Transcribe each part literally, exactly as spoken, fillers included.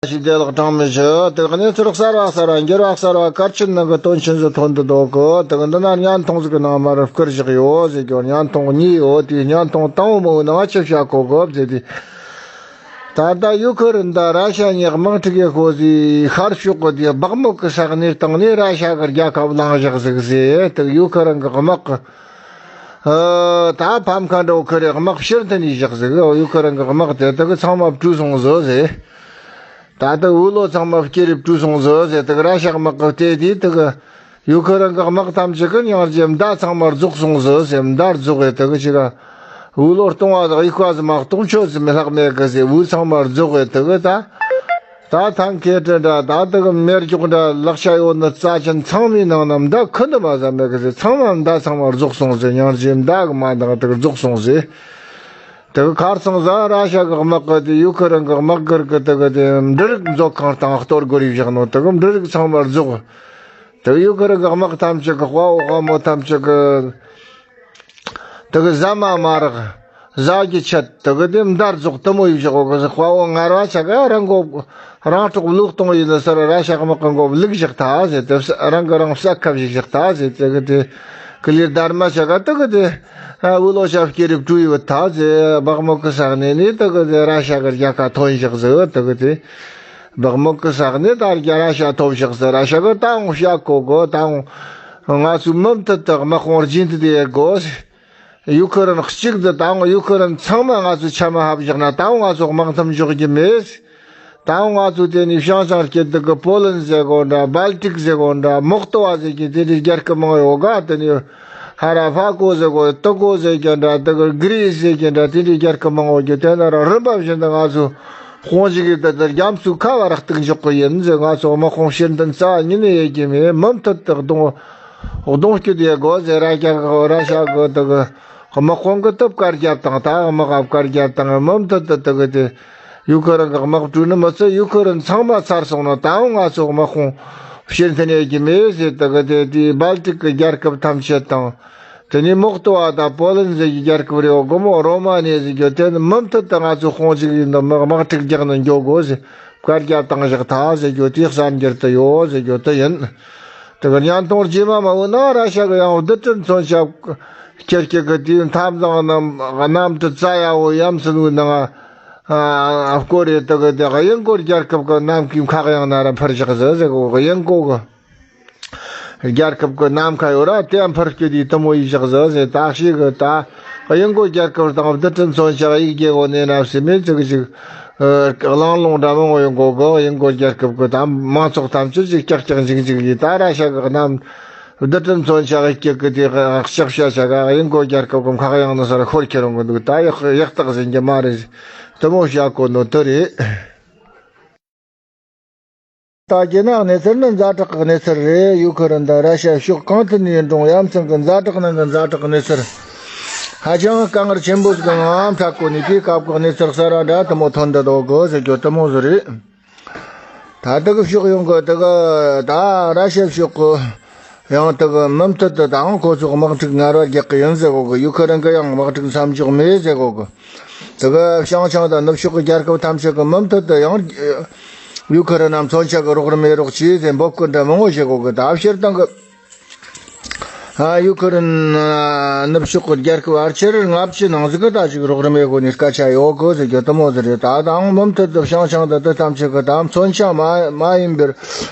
ཞིག་བདེ་བླག་གྲངས་མེད་ཞུ། དེ་གནས་ཚུལ་གསར་བ་གསར་བ་འགྱུར་བ་གསར་བ་གལ་ཆེན་ནང་གི་དོན་ཆེན་ཟིག་ཐོན་དུ་འདུག་གི། དེ་འདི་ན་བརྙན་ཐུང་ཟིག་གི་ནང་མར་བསྐུར་བཞག་ཡོད་ཟེར་གི། བརྙན་ཐུང་གཉིས་ཡོད། དེའི་བརྙན་ཐུང་དང་པོ་མོའི་ནང་ཆི་བཤད་གོ་གི་ཟེར་དུས། ད་ལྟ་ཡུ་ཁུ་རེན་དང་ར་ཤ་གཉིས་དམག་འཁྲུག་གི་སྐོར་ཟིག་ཤར་ཕྱོགས་གི་དེ་སྦག་མུ་གི་ས་གནས་སྟེང་ནས་ར་ཤ་གི་རྒྱལ་ཁབ་བླངས་བཞག་ཟིག་ཟེར། དེ་ཡུ་ཁུ་རེན་གི་དམག་གི་ཨ། ད་ཕམ་ཁ་འགྲོ་ཁུ་རེ་དམག་ཕྱིར་འཐེན་ནས་བཞག་ཟིག། ཡུ་ཁུ་རེན་གི་དམག་དེ་དག་ཚང་མ་བྲོས་སོང་ཟིག་ཟེར། ད་ལྟ་འུ་ལོ་ཚང་མ་སྐྱེ་རིབ་བྲོས་སོང་ཟིག་ཟེར། དག་ར་ཤ་དམག་གི་ལྟས་དེ་དག་ཡུ་ཁུ་རེན་གི་དམག་ཐམས་ཅད་གི་སྙིང་རྗེ་མདའ་ཚང་མ་རྫོགས་སོང་ཟིག་ཟེར། མདའ་རྫོགས་ཡེ་དག་ཅིག་འུ་ལོ་སྟོང་བ་དག་ཡུ་ཁ་ཟིག་མ་གཏོང་ཆོད་ཟིག་མི་ལྷག་མེད་གི་ཟེར། འུ་ཚང་མ་རྫོགས་ཡེ་དག་ད། ད་ཐང་ཁེ་ཏྲེ་འདྲ་ད་དག་མེ་སྒྱོགས་འདྲ་ལག་ཆ་ཡོད་ནི་རྩ་ཅན་ཚང་མའི་ནང་ན་མདའ་ཁུ་འདི་མ་ཟ་མེད་གི་ཟེར། ཚང་མ་མདའ་ཚང་མ་རྫོགས་སོང་ཟེར། སྙིང་རྗེ་མདའ་གི་མ་འདང་དག་རྫོགས་སོང་ཟེར། དག་ཁར་སང་ཟ་ར་ཤ་གི་དམག་གི་དེ་ཡུ་ཁུ་རེན་གི་དམག་སྒར་གི་དག་དེ་འབྲུ་རིགས་མཛོད་ཁང་དང་གཏོར་རྒོལ་ཡས་བཞག་ནོ་དག་འབྲུ་རིགས་ཚང་མ་རྫོགས། དག་ཡུ་ཁུ་རེན་གི་དམག་ཐམས་ཅད་གི་དཔའ་བོ་དཔའ་མོ་ཐམས་ཅད་གི་དེ་གི་ཟ་མ་མ་རག། ཟ་རྒྱུ་ཆད། དེ་གི་དེ་མདའ་རྫོགས་དེ་མོ་ཡས་བཞག་གོ་གི་ཟེར། དཔའ་བོ་ངར་བ་ཆ་ག་རང་མགོ་རང་སྲོག་བློས་གཏོང་ཡས་ནི་ཟེར། ར་ཤ་དམག་གི་མགོ་བླུགས་བཞག་ཐལ་ཟེར། དེ་རང་གི་རང་ས་ཁ་བཞག་བཞག་ཐལ་ཟེར། དེ་གི་དེ་ཀི་ལིར་དར་མ་ཆ་ག་དེ་གི་དེ་འུ་ལོ་ཤ་སྐྱེ་རིབ་བྲོས་ཡོད་ཐལ་ཟེར། སྦག་མུ་གི་ས་གནས་ནས་དེ་གི་དེ་ར་ཤ་གི་རྒྱལ་ཁ་ཐོན་བཞག་ཟེར། དེ་གི་དེ། སྦག་མུ་གི་ས་གནས་ད་རྒྱ་ར་ཤ་ཐོབ་བཞག་ཟེར། ར་ཤ་གི་ད་འོང་བཤད་གོ་གི། ད་འོང་ང་ཚོས་མུ་མཐུད་དུ་དམག་དཔུང་རྒྱུན་མཐུད་དུ་ཡེ་དགོས། ཡུ་ཁུ་རེན་གཅིག་འདི་ད་འོང་ཡུ་ཁུ་རེན་ཚང་མ་ང་ཚོས་ཆ་མ་ཧ་བཞག་ན་ད་འོང་ང་ཚོ་དམག་མཐུན་འཇོག་རྒྱུ་མེད། ད་འོང་ང་ཚོ་དེ་ནས་ཤང་ཤང་སྐྱིད་སྡུག་གི་པོ་ལན་ཟེར་གོ་འདྲ། སྦལ་ཏིག་ཟེར་གོ་འདྲ། མོག་ཏོ་བ་ཟེར་གྱི་དེ་འདྲའི་རྒྱལ་ཁབ་མང་ཡོད་ག། དེ་ནས་ཧ་ར་ཧྥ་ཀོ་ཟེར་གོ། ཏི་ཀོ་ཟེར་གྱི་འདྲ། དེ་གི་གི་རི་ཟེར་གྱི་འདྲ། དེ་འདྲའི་རྒྱལ་ཁབ་མང་བོ་གི་དེ་ན་ར་རིམ་པ་བཞིན་དུ་ང་ཚོ་དཔུང་འཇུག་གི་དེ་ལྟར་རྒྱ་མཚོའི་ཁ་བ་ར་གཏུག་འཇོག་གི་ཡིན་ཟེར། ང་ཚོ་དམག་དཔུང་ཕྱིར་འཐེན་རྩ་བ་ཉིད་ནས་ཡེ་རྒྱུ་མེད། མུ་མཐུད་དུ་གདོང་གདོང་སྐྱོད་ཡེ་དགོས་ཟེར། ར་རྒྱ་གི་ར་ཤ་གི་དེ་གི་དམག་དཔུང་གི་སྟབས་བཀའ་རྒྱ་བཏང་། ད་དམག་བཀའ་རྒྱ་བཏང་། མུ་མཐུད་དུ་དེ་གི་དེ་ཡུ་ཁུ་རེན་གི་དམག་བྲོས་ནི་མི་ཚད་ཡུ་ཁུ་རེན་ཚང་མ་ཚར་སོང་ན་ད་འོང་ང་ཚོ་དམག་དཔུང་ཕྱིར་འཐེན་ཡེ་རྒྱུ་མེད་ཟེར། དེ་གི་དེ་དེའི་སྦལ་ཏིག་གི་རྒྱལ་ཁབ་ཐམས་ཅད་དང་། དེ་ནས་མོག་ཏོ་བ་དང་པོ་ལན་ཟེར་གྱི་རྒྱལ་ཁབ་རེད། འོ་གོ་མོ་རོ་མ་ནི་ཟེར་གྱི་དེ་ནི་མུ་མཐུད་དུ་ང་ཚོ་དཔུང་འཇུག་ཡིན་དང་དམག་དམག་འཁྲུག་རྒྱག་ནི་འགྱོ་དགོས་ཟེར་བཀའ་རྒྱ་བཏང་བཞག་ཐལ་ཟེར་གྱི་དེ་གསར་འགྱུར་དུ་ཡོད་ཟེར་གྱི་དེ་ཡིན། དེ་གི་བརྙན་ཐུང་རྗེས་མ་མ་འོ་ན་ར་ཤ་གི་ཡང་རྡུལ་ཕྲན་མཚོན་ཆ་ཁྱེར་ཁྱེར་གི་དེའི་མཐའ་མཚམས་རྣམས་གནམ་གྲུ་རྩ་ཡག་བོ་ཡ་མཚན་བོའི་ནང་ཨ་སྐོར་རེ་དེ་གི་དེ་དབྱིན་སྒོར་རྒྱལ་ཁབ་གི་གནམ་གི་མཁའ་དབྱིངས་ན་ར་འཕུར་བཞག་ཟེར་ཟེར་གོ། དབྱིན་སྒོར་གི་རྒྱལ་ཁབ་ཀྱི་ནམ་མཁའ་ཡོད་ར་དེ་འཕུར་སྐྱོད་དེ་དེ་མོ་ཡས་བཞག་ཟིག་ཟེར། ད་ཞིག་གི་ད་དབྱིན་སྒོར་རྒྱལ་ཁབ་དང་རྡུལ་ཕྲན་མཚོན་ཆ་གཡུག་རྒྱུ་གོ་ནས་ན་སྲིད་མེད་ཅིག་ཅིག་གླང་ལོང་འདྲ་མང་བོ་ཡོང་གོ་གི། དབྱིན་སྒོར་རྒྱལ་ཁབ་ཀྱི་ད་མང་ཚོགས་ཐམས་ཅད་ཅིག་ཀྱག་ཀྱག་འཇིག་འཇིག་ཡིས། ད་ར་ཤ་གི་གནམ་རྡུལ་ཕྲན་མཚོན་ཆ་གཡུག་རྒྱུ་གི་དེ་ལྕགས་ཤ་ཤ་ག་དབྱིན་སྒོར་རྒྱལ་ཁབ་ཀྱི་མཁའ་དབྱིངས་ནས་སར་ཤོར་ཁྱེར་ཡོང་གི་འདུག་ད་ཡག་ཡག་རྟགས་ཟིན་གྱི་མ་རེད། དེ་མོ་བཤད་གོ་ནོ་དེ་རེད། ལྟ་རྒྱུ་ན་གནས་ཚུལ་ནི་ཛ་དྲག་གི་གནས་ཚུལ་རེད། ཡུ་ཁུ་རེན་དང་ར་ཤ་ཕྱོགས་གང་ཐད་ནས་ཡིན་རུང་ཡ་མཚན་གི་ཛ་དྲག་ནང་གི་ཛ་དྲག་གི་གནས་ཚུལ། ཧ་ཅང་དཀའ་ངལ་ཆེན་པོ་ཞིག་གི་ངང་འཕྲད་གོ་ནས་དེའི་སྐབས་ཀྱི་གནས་ཚུལ་གསར་བ་འདྲ་དེ་མོ་ཐོན་འདི་འདུག་གི་ཟེར་རྒྱུ་དེ་མོ་ཟིག་རེད། ད་དེ་གི་ཕྱོགས་ཡོང་གི་དེ་གི་ད་ར་ཤ་ཕྱོགས་གི་ཡང་དེ་གི་མུ་མཐུད་དུ་ད་ཁོ་ཚོ་དམག་འཁྲུག་ངར་བ་རྒྱག་གི་ཡིན་ཟེར་གོ་གི། ཡུ་ཁུ་རེན་གི་ཡང་དམག་འཁྲུག་མཚམས་འཇོག་མེད་ཟེར་གོ་གི། དེ་གི་ཤང་ཤང་དང་ནུབ་ཕྱོགས་ཀྱི་རྒྱལ་ཁབ་ཐམས་ཅད་ཀྱིས་མུ་མཐུད་དུ་ཡང་ཡུ་ཁུ་རེན་ནམ་མཚོན་ཆ་གི་རོགས་རམ་ཡེ་རོགས་གྱིས་ཟེར་འབོད་སྐུལ་འདྲ་མང་བོ་བྱེད་གོ་གི། ད་སྤྱིར་བཏང་གི་ཨ་ཡུ་ཁུ་རེན་ནུབ་ཕྱོགས་ཀྱི་རྒྱལ་ཁབ་ཕལ་ཆེར་ལྔ་བཅུ་ནང་ཟིག་གི་ད་ཅིག་རོགས་རམ་ཡེ་གོ་ནི་སྐད་ཆ་ཡོད་གི་ཟེར་རྒྱུ་དེ་མོ་ཟིག་རེད། ད་དང་མུ་མཐུད་དུ་ཤང་ཤང་དང་དེ་ཐམས་ཅད་ཀྱིས་ད་མཚོན་ཆ་མ་མ་ཡིན་པར་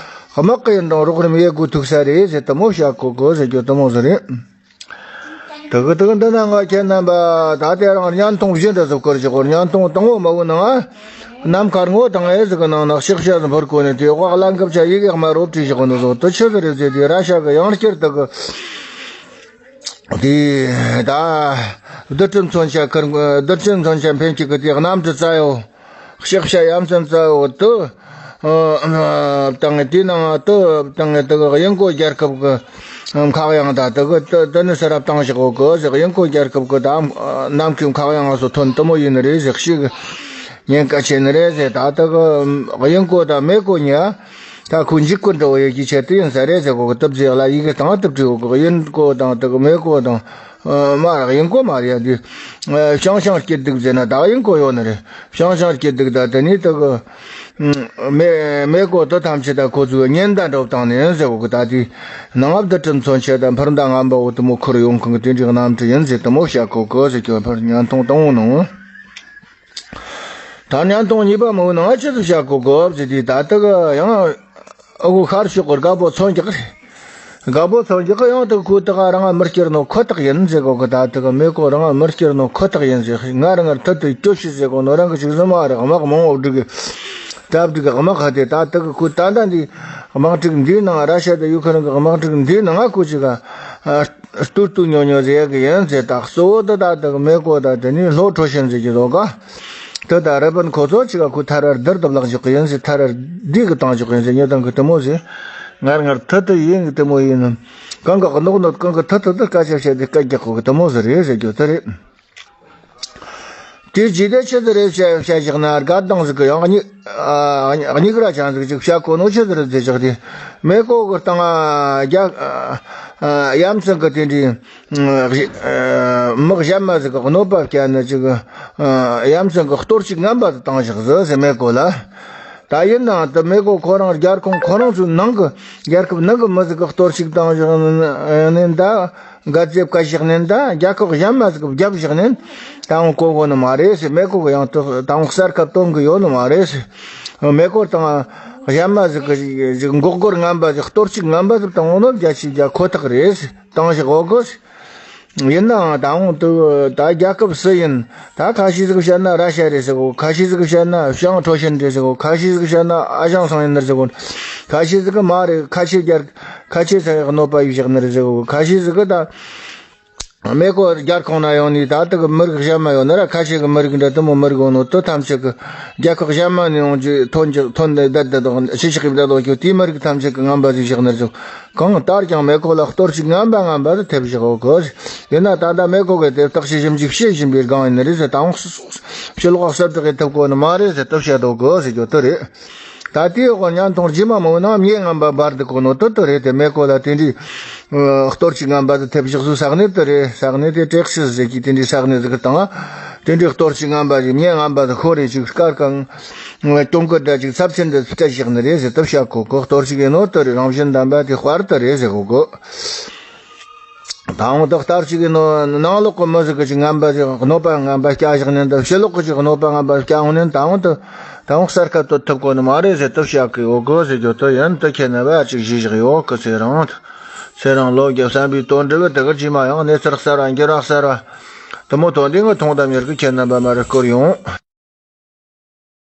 དམག་གི་ཡིན་རུང་རོགས་རམ་ཡེ་དགོས་ཐུག་ས་རེད་ཟེར་དེ་མོ་བཤད་གོ་གི་ཟེར་རྒྱུ་དེ་མོ་ཟིག་རེད། དེ་གི་དེ་གི་འདི་ན་ང་ཁྱེད་རྣམ་པ་ད་དེ་རང་བརྙན་ཐུང་བཞི་འདྲ་ཟིག་བསྐུར་བཞག་གོ། བརྙན་ཐུང་དང་པོ་མ་བོ་ནང་ནམ་མཁའ་སྔོ་དང་ཨེ་ཟིག་གི་ནང་ན་ཤག་ཤག་ཟིག་འཕུར་གོ་ནས་དེ་འོག་གླ་འགབ་ཆ་ཡི་གེ་དམར་རོ་བྲིས་བཞག་གོ་ནི་ཟོ་དེ་ཆི་ཟིག་རེད་ཟེར་དུས་ར་ཤ་གི་ཡང་བསྐྱར་དེ་གི་དེ་ད་རྡུལ་ཕྲན་མཚོན་ཆ་ཁུར་རྡུལ་ཕྲན་མཚོན་ཆ་འཕེན་གྱི་གི་དེ་གནམ་གྲུ་རྩ་ཡོད། ཤག་ཤག་ཡ་མཚན་རྩ་བོ་དུ་བཏང་ངས་དེའི་ནང་དུ་བཏང་ངས་དུ་དབྱིན་གོ་རྒྱལ་ཁབ་ཀྱི་མཁའ་དབྱིངས་དང་དུ་གི་དུ་དུ་ནི་སེ་ར་བཏང་བཞག་གོ་གི་ཟེར། དབྱིན་གོ་རྒྱལ་ཁབ་ཀྱི་ད་ནམ་མཁའི་མཁའ་དབྱིངས་སུ་ཐོན་དུ་མོ་ཡིན་ནི་རེད་ཟེར། ཞིག་ཉེན་ཁ་ཆེ་ནི་རེད་ཟེར། ད་དུ་གི་དབྱིན་གོ་དང་མེ་གོ་གཉིས་ད་ཁོ་འཇིགས་སྐུལ་འདྲ་བོ་ཡོད་ཀྱི་ཆེད་དུ་ཡིན་ས་རེད་ཟེར་གོ་གི། དུ་རྫས་ལ་ཡི་གེ་དང་དུ་བྲིས་གོ་གི། དབྱིན་གོ་དང་དུ་གི་མེ་གོ་དང་། མ་རག་ཡིན་གོ་མ་རེད་ཡ། འདི་ཤང་ཤང་སྐྱིད་སྡུག་ཟེར་ན་ད་ཡིན་གོ་ཡོད་ནི་རེད། ཤང་ཤང་སྐྱིད་སྡུག་ད་དེ་ནི་དེ་གི་མེ་མེ་གོ་དེ་ཐམས་ཅད་ད་ཁོ་ཚོའི་ཉེན་བརྡ་འགྲོ་བཏང་ནི་ཡིན་ཟེར་གོ་གི། ད་དེ་ནང་ཨ་བདུད་ཁྲི་མཚོན་ཆེ་ད་འཕུར་མདའ་ངན་པ་འོ་དེ་མོ་འཁུར་ཡོང་ཁང་གི་དེ་འདྲའི་གནམ་གྲུ་ཡིན་ཟེར་དེ་མོ་བཤད་གོ་གི་ཟེར་གྱི། འཕུར་ཉན་ཐོང་དང་འོང་ནང་ད་ཉན་ཐོང་གཉིས་པ་མོ་ནང་ཨ་ཆི་ཟིག་བཤད་གོ་གི་ཟེར་དུས་ད་དེ་གི་ཡང་། ཨ་ཁུ་ཤར་ཕྱོགས་ཀྱི་རྒད་པོ་མཚོན་རྒྱག་རེད། རྒད་པོ་མཚོན་རྒྱག་གི་ཡང་དུ་ཁོའི་དག་རང་ང་མི་སྐྱུར་ནོ་ཁོ་ཐག་ཡིན་ཟེར་གོ་གི། ད་དུ་གི་མེ་གོ་རང་ང་མི་སྐྱུར་ནོ་ཁོ་ཐག་ཡིན་ཟེར། ངར་ངར་ཐུར་དུ་སྐྱོ་ཤི་ཟེར་གོ་ནོ་རང་གི་ཅིག་བཟོ་མ་རེད། དམག་མང་བོ་བསྒྲིགས་གི་གྲ་སྒྲིག་གི་དམག་ཁ་དེ་ད་དུ་གི་ཁོའི་ད་ལྟ་འདི་དམག་འཁྲུག་འདིའི་ནང་ར་ཤ་དང་ཡུ་ཁུ་རེན་གི་དམག་འཁྲུག་འདིའི་ནང་ང་ཁོ་ཅིག་ག་ལྟོས་ལྟོས་ཉོ་ཉོ་ཟེར་གི་ཡིན་ཟེར། ད་གཙོ་བོ་དུ་ད་དུ་གི་མེ་གོ་ད་དེ་ནི་ལྷོ་ཁྲོ་ཤན་ཟེར་གི་འདུག་ག་དེ་ད་རི་པིན་ཁོ་ཚོ་ཅིག་ག་ཁོའི་ཐ་རར་རྡུལ་དུ་བརླག་འཇོག་གི་ཡིན་ཟེར། ཐ་རར་རྡུལ་གི་བཏང་འཇོག་གི་ཡིན་ཟེར། ཉོ་དང་གི་དེ་མོ་ཟེར། ངར་ངར་ཐུར་ཐུར་ཡིན་གི་དེ་མོ་ཡིན་ནམ། གང་གི་གནོག་གནོག་གང་གི་ཐུར་ཐུར་དུ་སྐད་ཆ་བཤད་དེ་སྐད་རྒྱག་གོ་གི་དེ་མོ་ཟེར་རེད་ཟེར་རྒྱུ་དེ་རེད། དེ་རྗེས་དེ་ཆི་ཟིག་རེད་བཤད་བཤད་བཞག་ན། དགའ་སྡང་ཟིག་གི་ཡང་སྙིགས་སྙིགས་ར་ཅན་ཟིག་ཅིག་བཤད་གོ་ནོ་ཆི་ཟིག་རེད་ཟེར་བཞག་དེ། མེ་གོ་གི་སྟེང་རྒྱ་ཡ་མཚན་གི་དེ་འདྲའི་མི་གཞན་མ་ཟིག་གི་གནོད་པ་བསྐྱལ་ནི་ཅིག་ཡ་མཚན་གི་གཏོར་བཤིག་ངན་པ་ཟིག་བཏང་བཞག་ཟིག་ཟེར་མེ་གོ་ལ། ད་ཡིན་ནའང་དུ་མེ་གོ་ཁོ་རང་རྒྱལ་ཁོངས་ཁོ་རང་ཚོའི་ནང་གི་རྒྱལ་ཁབ་ནང་གི་མི་ཟིག་གི་གཏོར་བཤིག་བཏང་བཞག་ནི་ད། ག་ཚེ་བཀའ་བཞག་ནས་ད་རྒྱལ་ཁབ་གཞན་མ་ཟིག་གི་རྒྱབ་བཞག་ནས་ད་འོང་གོ་གོ་ནི་མ་རེད་ཟེར། མེ་གོ་གི་ཡང་དུ་ད་འོང་གསར་ཁ་སྟོན་གི་ཡོད་ནི་མ་རེད་ཟེར། མེ་གོ་དང་གཞན་མ་ཟིག་གི་ཟིག་འགོག་རྒོལ་ངན་པ་ཟིག་གཏོར་བཤིག་ངན་པ་ཟིག་བཏང་འོང་ནོ་རྒྱ་ཆེ་རྒྱ་ཁོ་ཐག་རེད་ཟེར། བཏང་བཞག་གོ་གོ་ཟེར། ཡིན་ནའང་ད་འོང་དུ་ད་རྒྱལ་ཁབ་སུ་ཡིན། ད་ཁ་ཤས་ཟིག་བཤད་ན་ར་ཤ་རེད་ཟེར་གོ། ཁ་ཤས་ཟིག་བཤད་ན་ཤང་ཁྲོ་ཤན་རེད་ཟེར་གོ། ཁ་ཤས་ཟིག་བཤད་ན་ཨ་ཞང་སང་ཡིན་ནི་ཟེར་གོ། ཁ་ཤས་ཟིག་གི་མ་རེད། ཁ་ཆེ་རྒྱལ་ཁ་ཆེ་ས་གནོད་པ་ཡིས་བཞག་ནི་རེད་ཟེར་གོ། ཁ་ཤས་ཟིག་གི་ད། མེ་གོ་རྒྱལ་ཁོངས་ན་ཡོང་ནི་ད་ལྟ་གི་མི་རིགས་གཞན་མ་ཡོད་ན་ར། ཁ་ཤས་ཀྱི་མི་རིགས་འདྲ་དུ་མོ་མི་རིགས་ཡོང་ནོ་དུ་ཐམས་ཅད་ཀྱི་རྒྱལ་ཁབ་གཞན་མ་ནས་ཡོང་རྒྱུ་ཐོན་རྒྱུ་ཐོན་ནས་བསྡད་བསྡད་དོ། ཕྱི་ཕྱོགས་ཀྱི་བསྡད་དོ་ཁྱོད་དེའི་མི་རིགས་ཐམས་ཅད་ཀྱི་ངན་པ་ཟིག་བཞག་ནི་རེད། གང་ལྟར་ཀྱང་མེ་གོ་ལ་གཏོར་བཤིག་ངན་པ་ངན་པ་དུ་ཐེབས་བཞག་གོ། ཡིན་ན་ད་ལྟ་མེ་གོ་གི་དེ་བརྟག་དཔྱད་ཞིབ་འཇུག་བྱེད་བཞིན་པའི་སྒང་ཡིན་ནི་རེད་ཟེར། ད་འོང་ཕྱི་ལོགས་གསར་བསྒྲགས་ཡེ་ཐུབ་གོ་ནི་མ་རེད་ཟེར། དུ་བཤད་དོ་གོ་ཟེར་རྒྱུ་དུ་རེད། ད་ལྟའི་འོག་ཉན་ཐོང་རྗེས་མ་མང་བོ་ནང་མྱེ་ངན་པ་འབར་འདུག་གོ་ནོ་དུ་དུ་རེད། དེ་མེ་གོ་ལ་དེ་འདྲའི་གཏོར་བཤིག་ངན་པ་དུ་ཐེབས་བཞག་སུ་ས་གནས་དུ་རེད། ས་གནས་དེ་བྲེག་ཤི་ཟེར་གྱི་དེ་འདྲའི་ས་གནས་ཟིག་གི་སྟེང་དེ་འདྲའི་གཏོར་བཤིག་ངན་པ་ཞིག་མྱེ་ངན་པ་དུ་ཤོར་རེ་ཞིག་སྐར་གང་གྱོང་གུད་འདྲ་ཞིག་ཚབས་ཆེན་དུ་སྤྲད་བཞག་ནི་རེད་ཟེར། དུ་བཤད་གོ་གོ། གཏོར་བཤིག་ཡིན་ནོ་དུ་རེད། རང་བཞིན་ལྡན་པ་དེ་དཔར་དུ་རེད་ཟེར་གོ་གོ། ད་འོང་དག་ལྟར་ཅིག་གི་ནང་ལོགས་ཀྱི་མི་ཟིག་གི་ཅིག་ངན་པ་ཅིག་གནོད་པ་ངན་པ་བསྐྱལ་བཞག་ནས་འདི། ཕྱི་ལོགས་ཀྱི་ཅིག་གནོད་པ་ངན་པ་བསྐྱལ་འོང་ནས་ད་འོང་དུ་ད་འོང་གསར་ཁ་གཏོད་ཐུབ་གོ་ནི་མ་རེད་ཟེར། དུ་བཤད་གི་ཡོད་གོ་ཟེར་རྒྱུ་དུ་ཡིན། དུ་ཁྱེད་ནི་བ་ཅིག་ཞུས་བཞག་ཡོད་གི། ཚེ་རིང་ཚེ་རིང་ལོ་བརྒྱ་བསམ་པའི་དོན་འགྲུབ་དུ་གི་རྗེས་མ་ཡང་གནས་ཚུལ་གསར་བ་འགྱུར་བ་གསར་བ་དུ་མོ་ཐོན་དུས་ངི་ཐོང་དམ་ཡར་གི་ཁྱེད་རྣམ་པ་མ་རེད་སྐོར་ཡོང་།